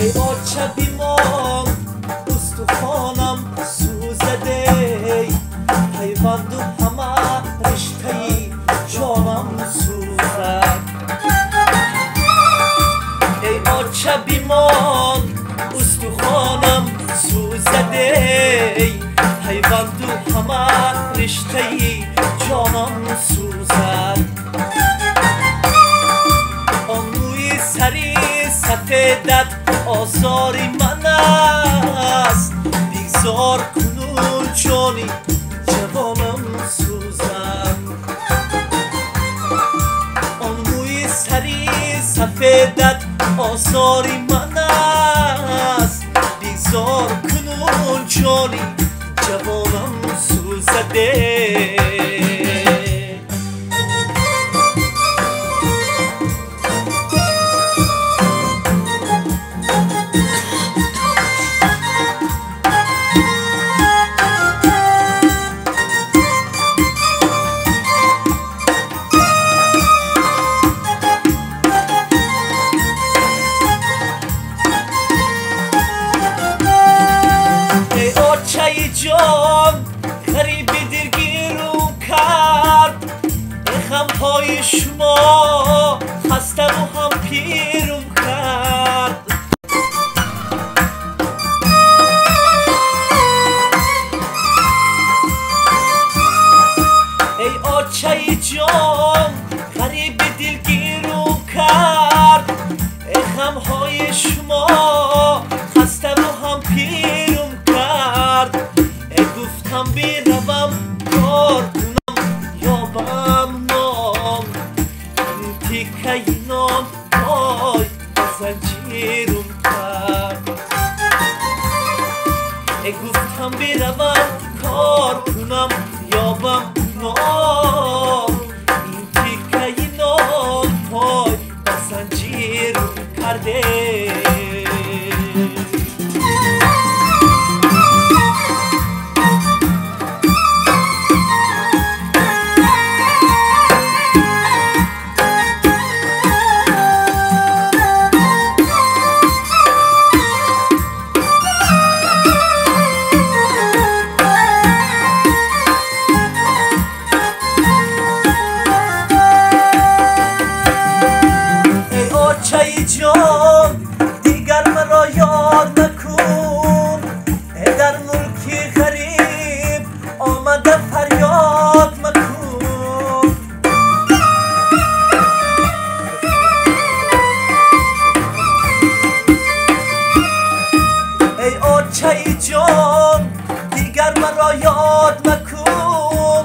Эй оча бимон, устухонам сӯзаде, пайванду ҳама риштаи ҷонам сӯзад. Эй оча бимон, устухонам сӯзаде, пайванду ҳама риштаи ҷонам сӯзад. Он мӯи сари сафедат осори ман аст, бигзор кунун ҷони ҷавонам сӯзад. Он мӯи сари сафедат осори ман аст, бигзор кунун ҷони ҷавонам сӯзаде. Эй очаи ҷон, ғариби дилгиру кард, эй ғамҳои шумо хаставу ҳам пирум кард. Эй очаи ҷон, ғариби дилгиру кард, эй ғамҳои шумо хаставу ҳам пирум кард. Эй гуфтам биравам кор кунам ёбам нон, ин тикаи нон пой ба занҷирум кард. Эй гуфтам биравам кор кунам ёбам нон, ин тикаи нон пой ба занҷирум карде. Эй очаи ҷон, дигар маро ёд макун, эй дар мулки ғариб омада фарёд макун. Эй очаи ҷон, дигар маро ёд макун,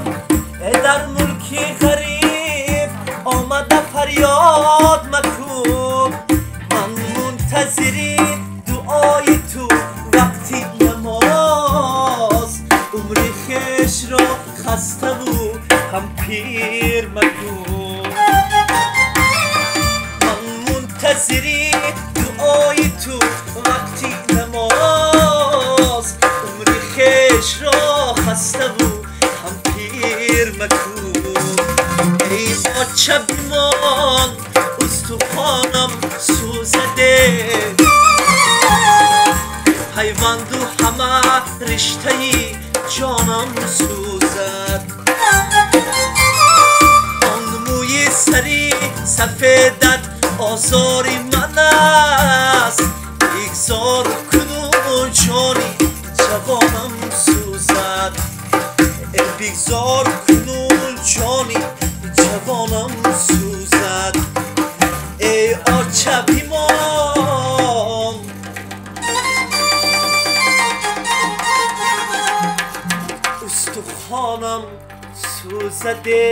эй дар мулки ғариб омада фарёд макун. Ман мунтазири дуои ту вақти намоз, умри хешро хаставу ҳам пир макун. Ман мунтазири дуои ту вақти намоз, умри хешро хаставу ҳам пир макун. Эй оча бимон, устухонам сӯзаде, пайванду ҳама риштаи ҷонам сӯзад. Он мӯи сари сафедат озори ман аст, бигзор кунун ҷони ҷавонам сӯзад. Эй бигзор кунун ҷони ҷавонам сӯзад. Эй оча бимон, устухонам сӯзаде.